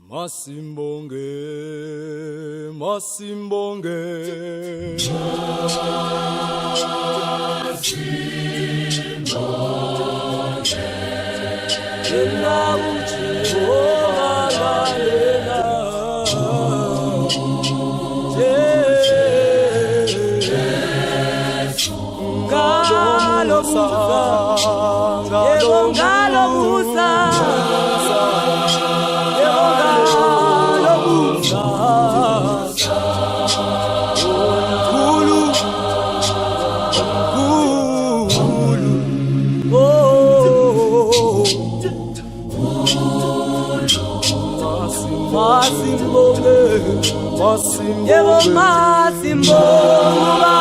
Masimbonge, masimbonge. Yena uJehova yena. Jesu. Ngalomusa, yebo ngalomusa. Yebo ngalomusa. Omkhulu, omkhulu. Oh. Masimbonge, yebo masimbonge baba,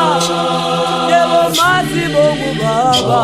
yebo masimbonge baba.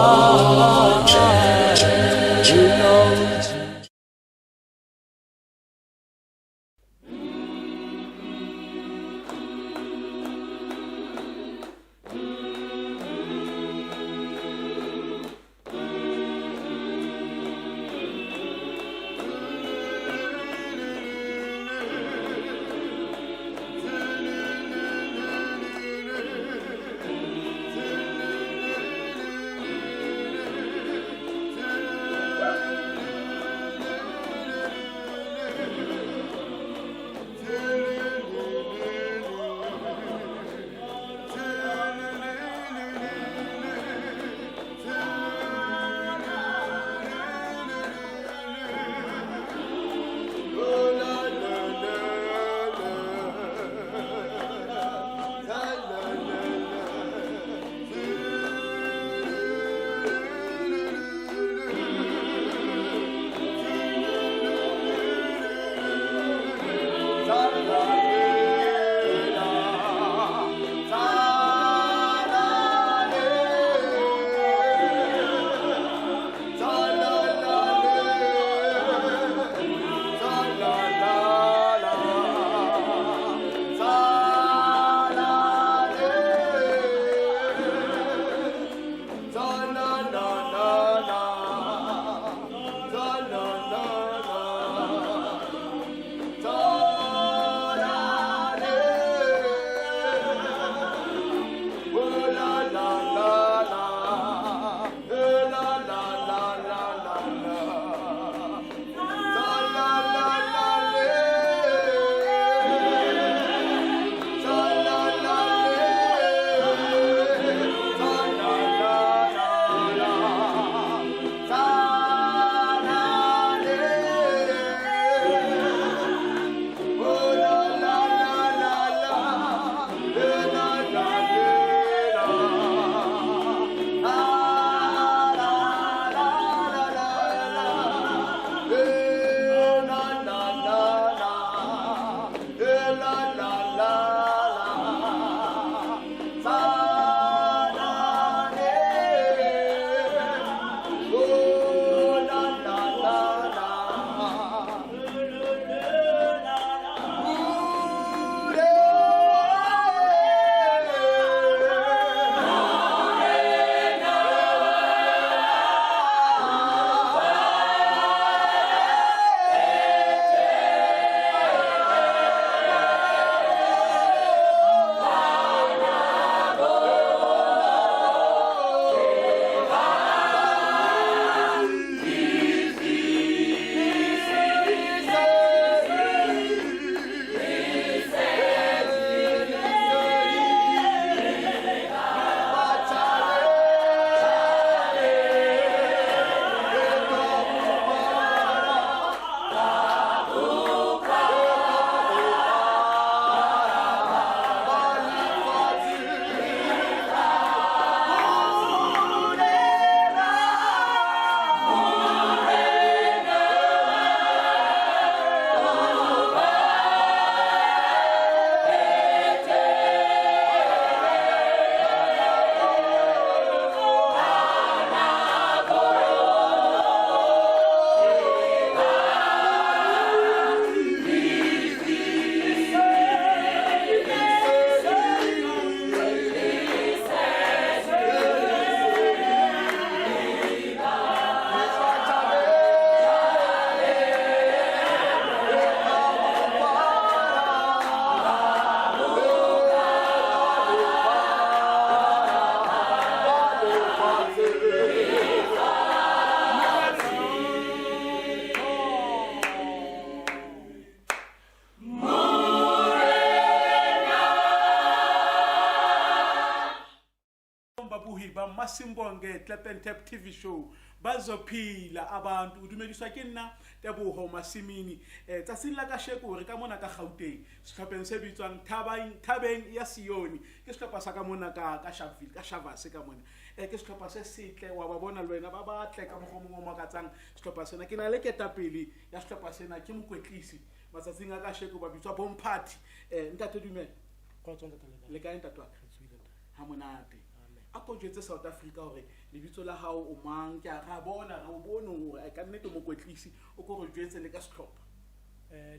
Masimbonge Clap and Tap TV show. Bazophila abantu o dumediswa ke nna Teboho Masimini. Tsatsing la kasheko re ka mona ka Gauteng sehlopheng se bitswang Thabeng Thabeng ya Sione. Ke sehlopha sa ka mona ka ka Sharpeville ka Shavase ka mona. Ke sehlopha se setle wa ba bona le wena ba batle ka mokgwa o mongwe o makatsang sehlopha sena. Ke na le ketapele ya sehlopha sena ke mokwetlisi matsatsing a kasheko ba bitswa Bomphathi. Ntate dumela. Kgotso ntate le kae? Le kae ntate wa ka? Re tsohile ntate. Ha monate. Amen. A ko jwetse South Africa hore lebitso la hao o mang, ke a ra bona re o bone hore ka nnete o mokwetlisi, o ko re jwetse le ka sehlopha.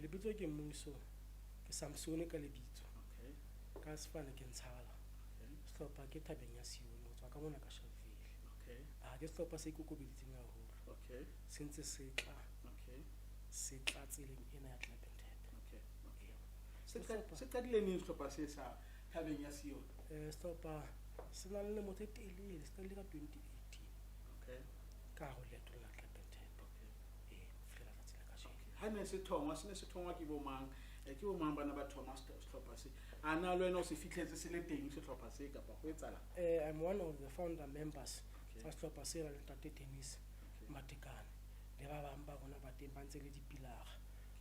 Lebitso ke Mmuso, ke Samsone ka lebitso. Okay. Ka sefane ke Ntshala. Okay. Sehlopha ke Thabeng ya Sione ho tswa ka mona ka Sharpeville. Okay. Ah, ke sehlopha se ikokobeditseng haholo. Okay. Se ntse se tla. Okay. Se tla tseleng ena ya Clap and Tap. Okay. Okay. Se qadile neng sehlopha se sa Thabeng ya Sione? Sehlopha se na le lemo tse telele, se qadile ka 2018. Okay. Ka hare ho leeto la Clap and Tap. Okay. Ho fihlela tsatsi la kajeno. Okay. Ha ne se thongwa, se ne se thongwa ke bo mang? Ke bo mang bana ba thoma sehlopha se? A na le wena o se fihletse se le teng sehlopha se kapa ho etsahala? I'm one of the founder members Okay. tsa sehlopha se la le ntate Dennis Okay. Matekane le ba bang ba rona ba teng ba ntse le dipilara.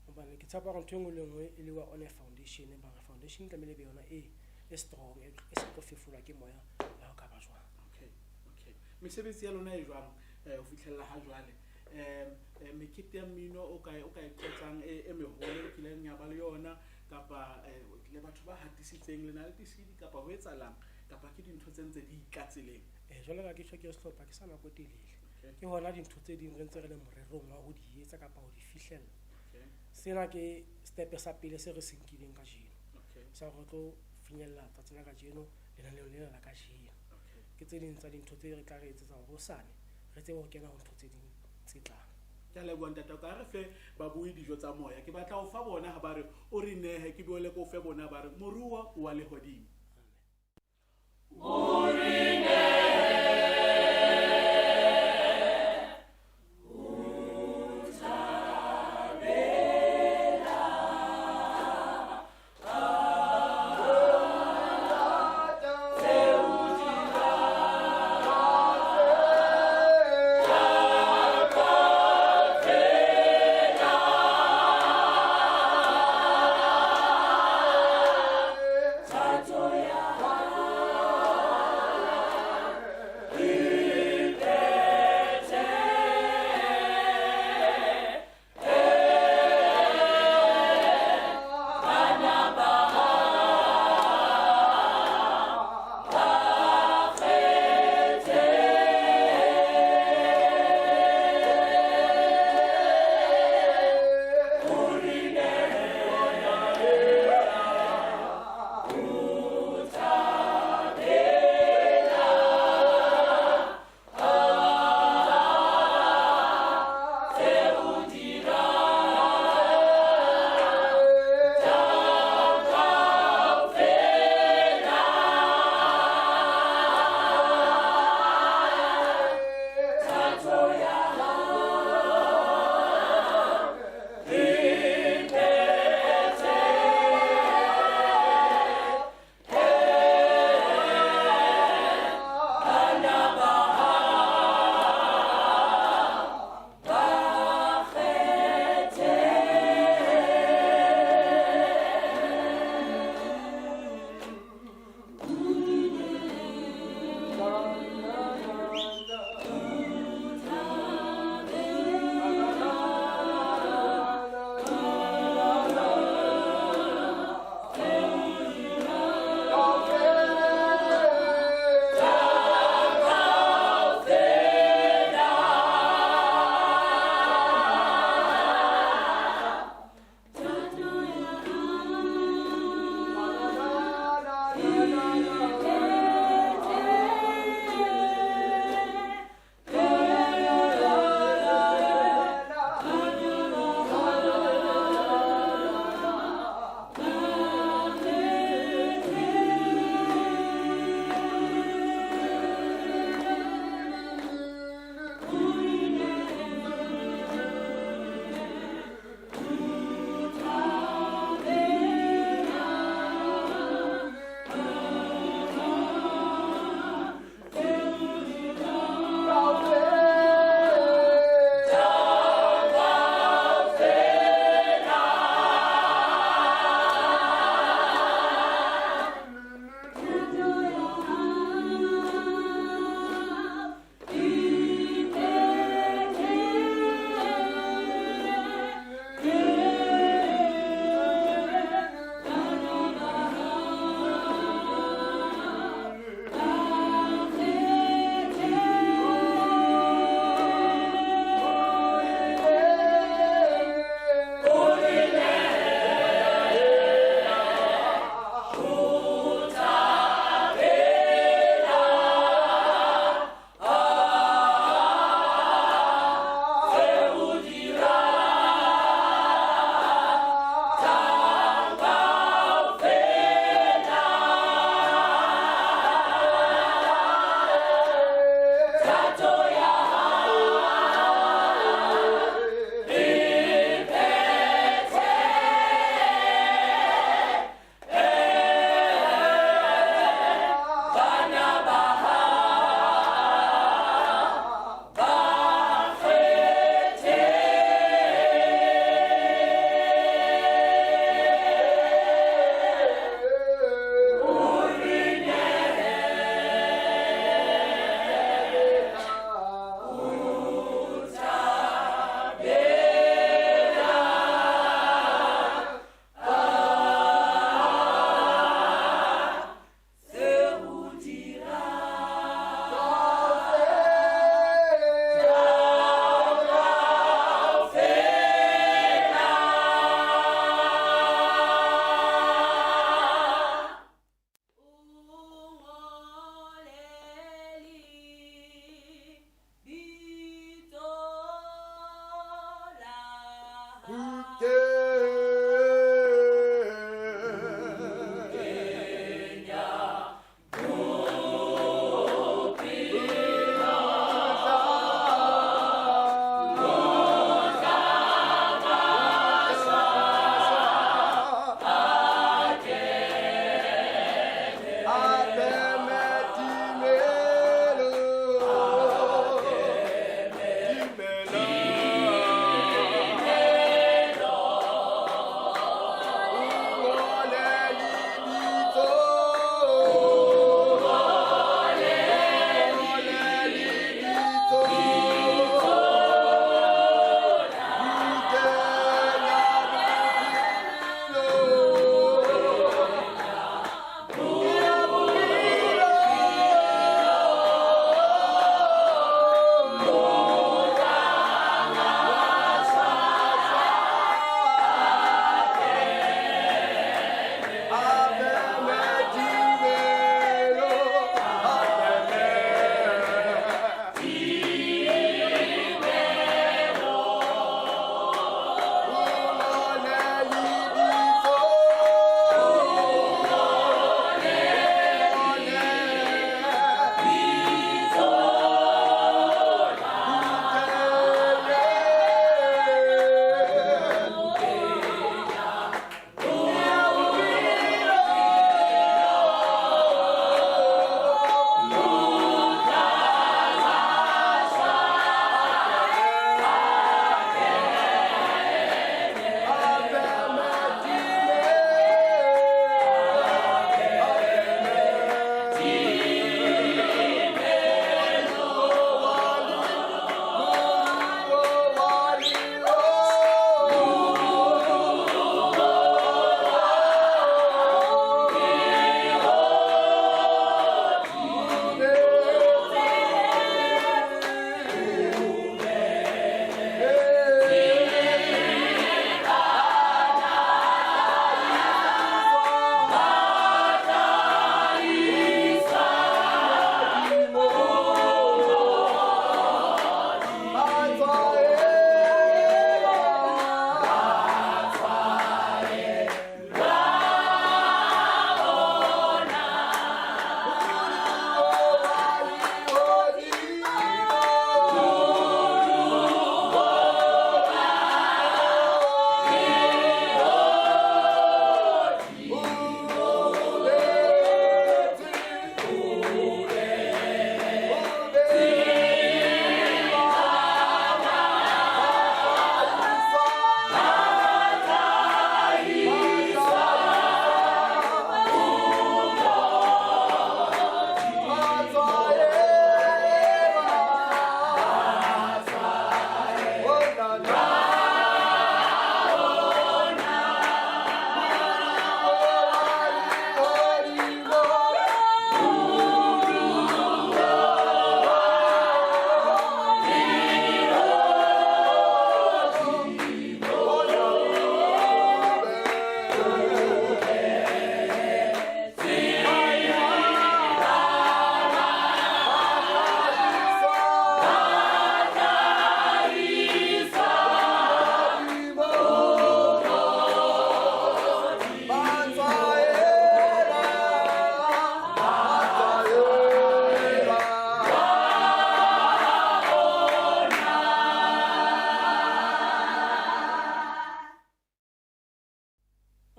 Hobane ke tshepa hore ntho e nngwe le nngwe e lewa on a foundation, ba re foundation tlamehile e be yona e strong, e sa tlo fefolwa ke moya le ha o ka ba jwang. Okay, okay. Mesebetsi ya lona e jwang ho fihlella ha jwale? Mekete ya mmino o ka e qotsang e meholo o kileng ya ba le yona kapa le batho ba hatisitseng le na le di-CD kapa ho etsahalang kapa ke dintho tse ntse di itla tseleng? Jwalo ka ke tjho ke sehlopha ke sa nako e telele. Okay. Ke hona dintho tse ding re ntse re le morerong wa ho di etsa kapa ho di fihlella. Okay. Sena ke step sa pele se re se nkileng kajeno. Okay. Sa hore re tlo finyella tsatsi la kajeno lenaneong lena la kajeno. Okay. Ke tse ding tsa dintho tse re tla re etsetsa hore hosane re tsebe ho kena ho ntho tse ding tse tlang. Ke a leboha ntate, ka re fe babui dijo tsa moya. Ke batla ho fa bona ha ba re o re nehe, ke boele ke o fe bona ba re moruo wa lehodimo. Amen. O re nehe.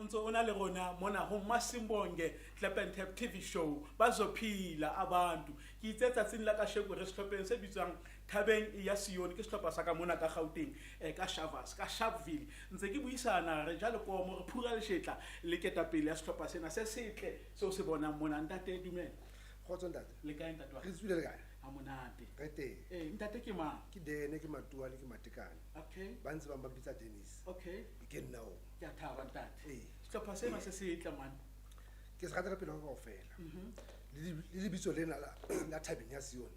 ntse o na le rona mona ho Masimbonge Clap and Tap TV show. Bazophila abantu. Ke itse tsatsing la kasheko re sehlopheng se bitswang Thabeng ya Sione, ke sehlopha sa ka mona ka Gauteng, ka Shavas, ka Sharpeville. Ntse ke buisana re ja lekomo, re phura leshetla le ketapele ya sehlopha sena se setle seo se bonang mona. Ntate, dumela. Kgotso ntate. Le kae ntate wa ka? Re tswile le kae? Ha monate. Re teng. Ntate ke mang? Ke Dene, ke Matuane, ke Matekane. Okay. Ba ntse bang ba mpitsa Dennis. Okay. Ke nna o. Ke a thaba ntate. Ee. Sehlopha sena se setle man. Ke se rata ka pelo ya ka kaofela. Le lebitso lena la Thabeng ya Sione.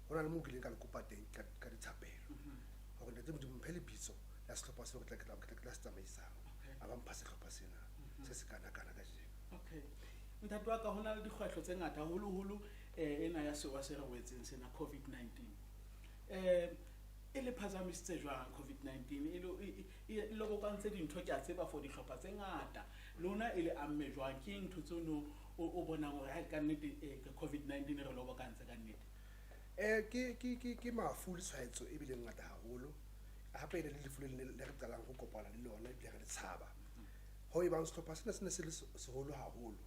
Ho na le moo ke ileng ka le kopa teng ka dithapelo. Hore ntate Modimo mphe lebitso la sehlopha seo ke tla se tsamaisang. Okay. A ba mpha sehlopha sena se se kana-kana kajeno. Okay. Ntate wa ka, ho na le dikgwetlho tse ngata haholoholo ena ya sewa se re wetseng sena COVID-19. E le phazamisitse jwang COVID-19? E e lobokantse dintho, ke a tseba for dihlopha tse ngata. Lona e le amme jwang? Ke ntho tseo no o bonang hore ha ka nnete ke COVID-19 re lobokantse ka nnete? Ke mafu le tshwaetso e bileng ngata haholo. Hape e ne le lefu le le re qalang ho kopana le lona ebile re le tshaba. Ho e bang sehlopha sena se ne se le seholo haholo.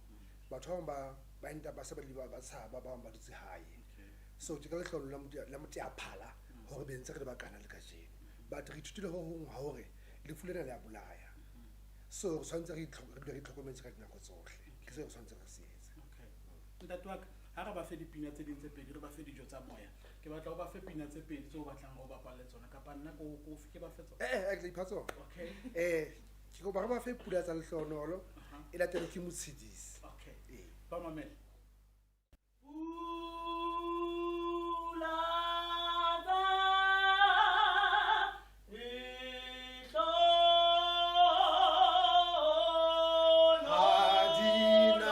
Batho ba bang ba enta ba se ba ba tshaba, ba bang ba dutse hae. So ke ka lehlolo la moteaphala hore be ntse re le bakana le kajeno. But re ithutile ho hong ha hore lefu lena le a bolaya. So re tshwanetse re dule re itlhokometse ka dinako tsohle. Ke seo re tshwanetse re se etse. Okay. Ntate wa ka, ha re ba fe dipina tse ding tse pedi, re ba fe dijo tsa moya. Ke batla o ba fe pina tse pedi tseo o batlang hore o bapalle tsona, kapa nna ke ba fe tsona? Ke tla ipha tsona. Okay. Ke kopa re ba fe pula tsa lehlohonolo, e latelwe ke motshedisi. Okay. Ee. Ba mamele. Pula tsa lehlohonolo. Adina.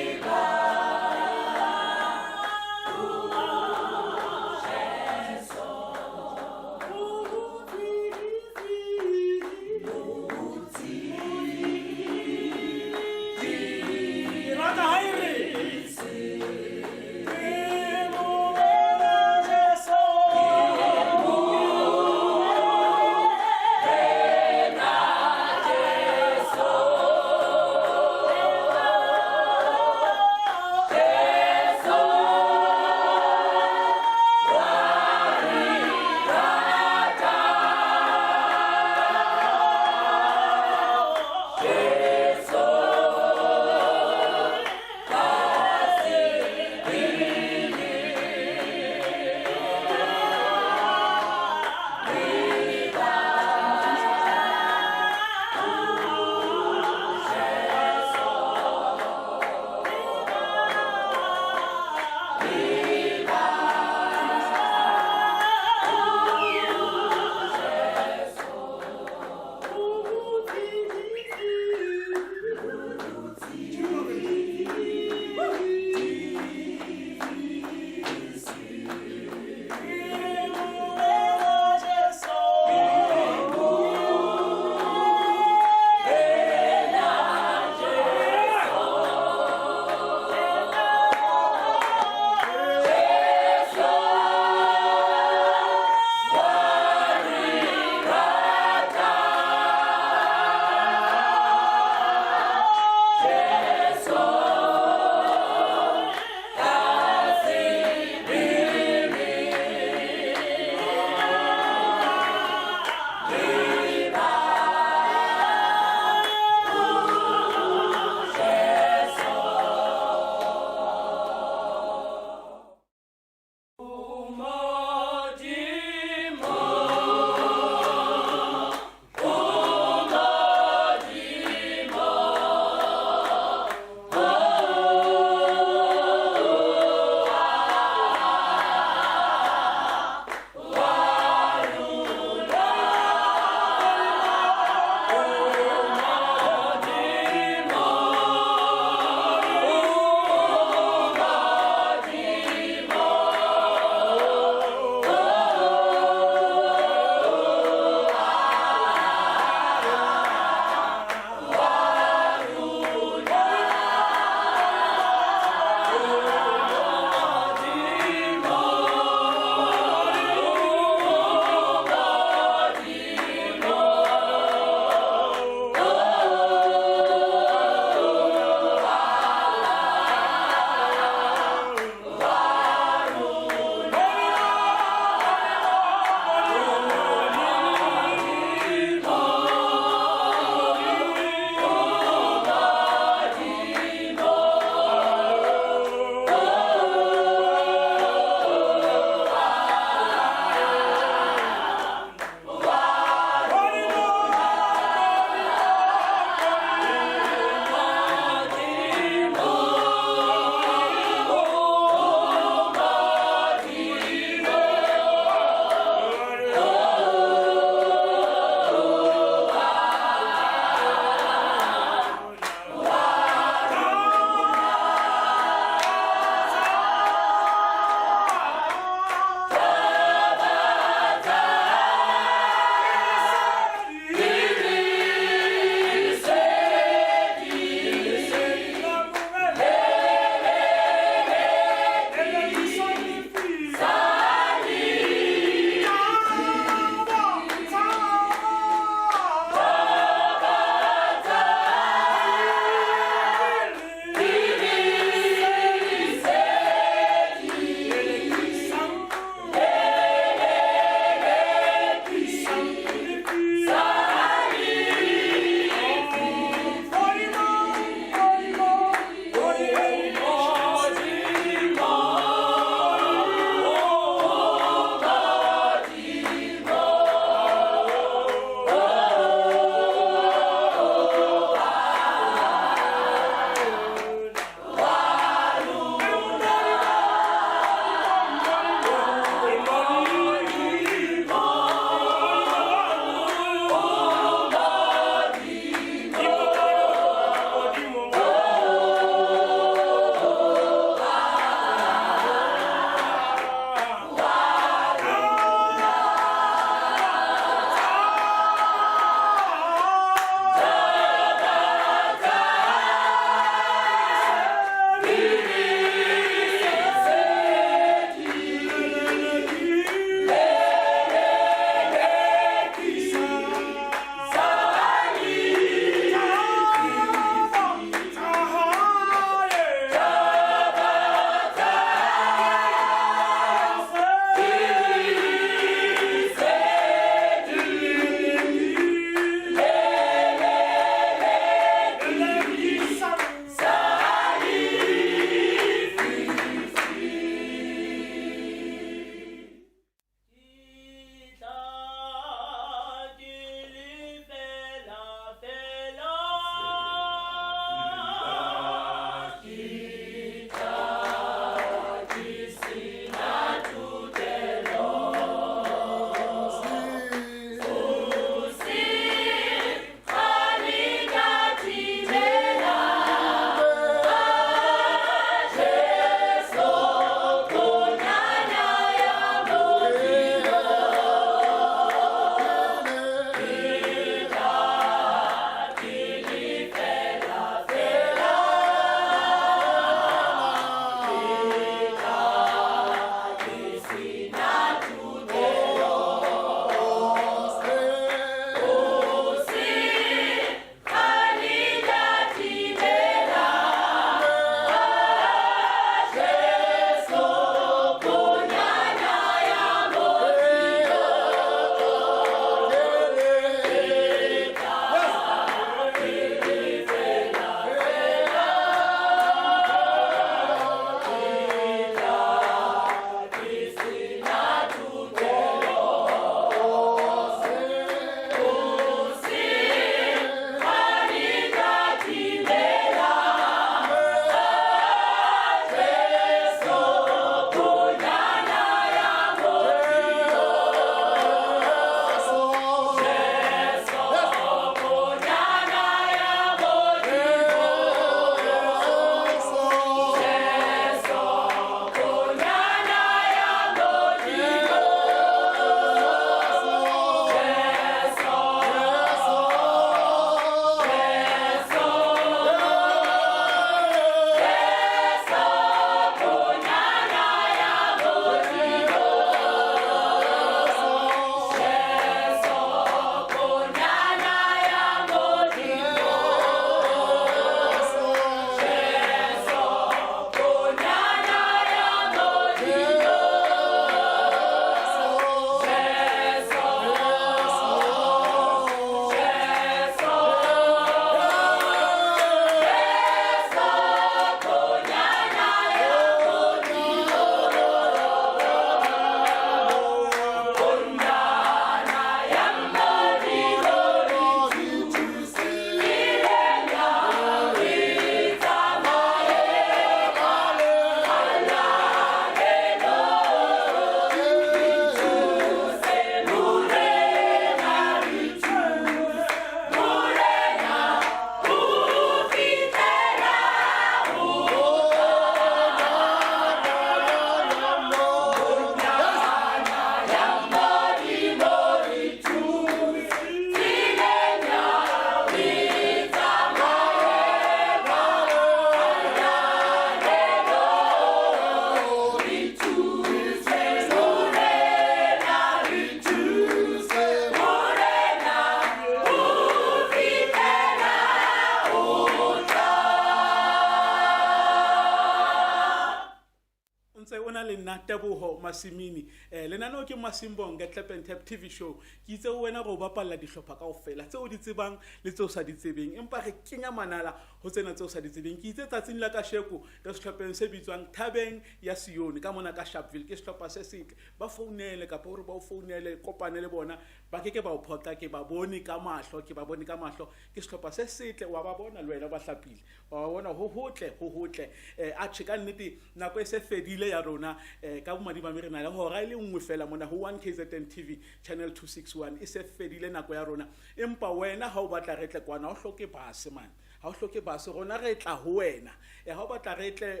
le nna Teboho Masimini. Lenaneo ke Masimbonge Clap and Tap TV show. Ke itse ho wena re o bapalla dihlopha kaofela tseo o di tsebang le tseo o sa di tsebeng, empa re kenya manala ho tsena tseo o sa di tsebeng. Ke itse tsatsing la kasheko re sehlopheng se bitswang Thabeng ya Sione ka mona ka Sharpeville. Ke sehlopha se setle. Ba founele kapa o re ba o founele, kopane le bona, ba ke ke ba o phoqa. Ke ba bone ka mahlo, ke ba bone ka mahlo. Ke sehlopha se setle, wa ba bona le wena ba hlapile, wa ba bona ho hotle, ho hotle. Atjhe, ka nnete nako e se fedile ya rona. Ka bomadimabe re na le hora e le nngwe fela mona ho 1 KZN TV channel 261. E se fedile nako ya rona, empa wena ha o batla re tle kwana, ha o hloke base man, ha o hloke base, rona re tla ho wena. Ha o batla re tle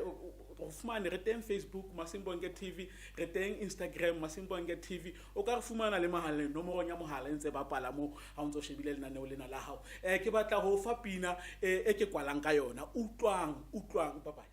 o fumane, re teng Facebook Masimbonke TV, re teng Instagram Masimbonke TV. O ka re fumana le mohaleng, nomorong ya mohala e ntse bapala mo ha o ntso shebile lenaneo lena la hao. Ke batla ho fa pina e ke kwalang ka yona. Utlwang, utlwang, bye bye.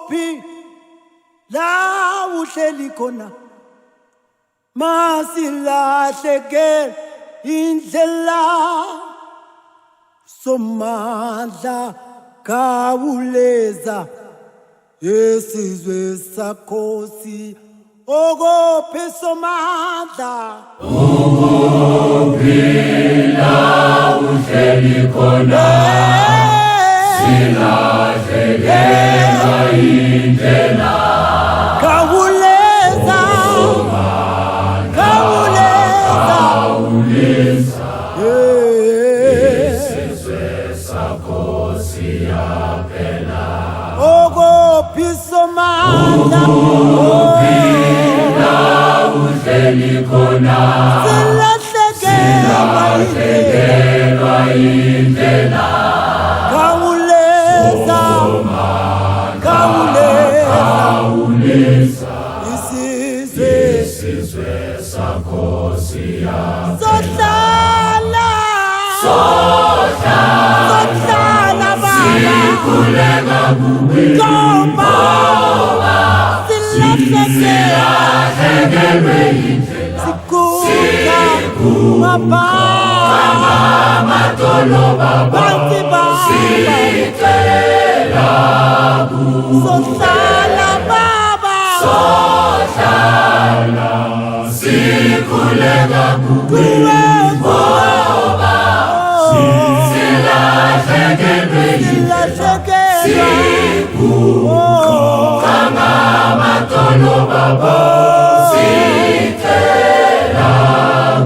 Okuphi la uhleli khona masilahleke indlela somandla khawuleza yesizwe sakho si okuphi somandla Ukuphi la uhleli khona silahlekelwa indlela khawuleza khawuleza khawuleza Eh. isizwe sakho siyaphela okuphi somandla Ukuphi la uhleli khona silahlekelwa silahlekelwa indlela khawuleza khawuleza khawuleza isizwe isizwe sakho siyaphela sohlala sohlala sohlala baba sikhuleka kuwe ngoba silahlekelwa silahlekelwe indlela sikuka baba amadolo baba bantu baba sicela kuwe sohlala baba sohlala sikhuleka kuwe kuwe ngoba silahlekelwe indlela silahlekelwa sikuka ngamadolo baba sicela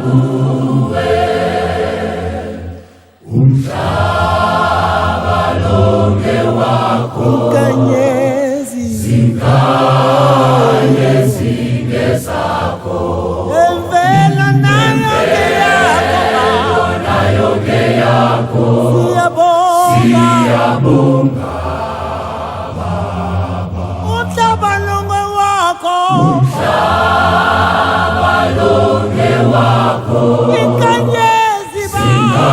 kuwe umhlaba lonke wakho Inkanyezi zinkanyezi ngezakho emvelo nayo ngeyakho nayo ngeyakho siyabonga siyabonga umhlaba lonke wakho umhlaba lonke wakho inkanyezi baba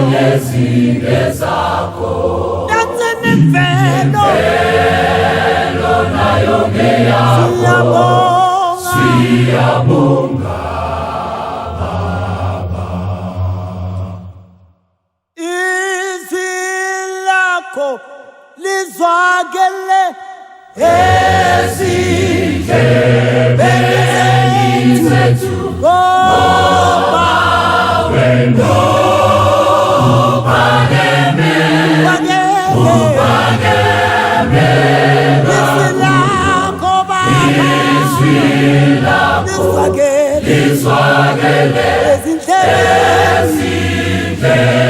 zinkanyezi ngezakho danse nemvelo imvelo nayo ngeyakho siyabonga siyabonga izwi lakho lizwakele ezindlebeni zethu ngoba wena uphakeme uphakeme izwi lakho baba izwi lakho lizwakele lizwakele ezindlebeni ezindlebeni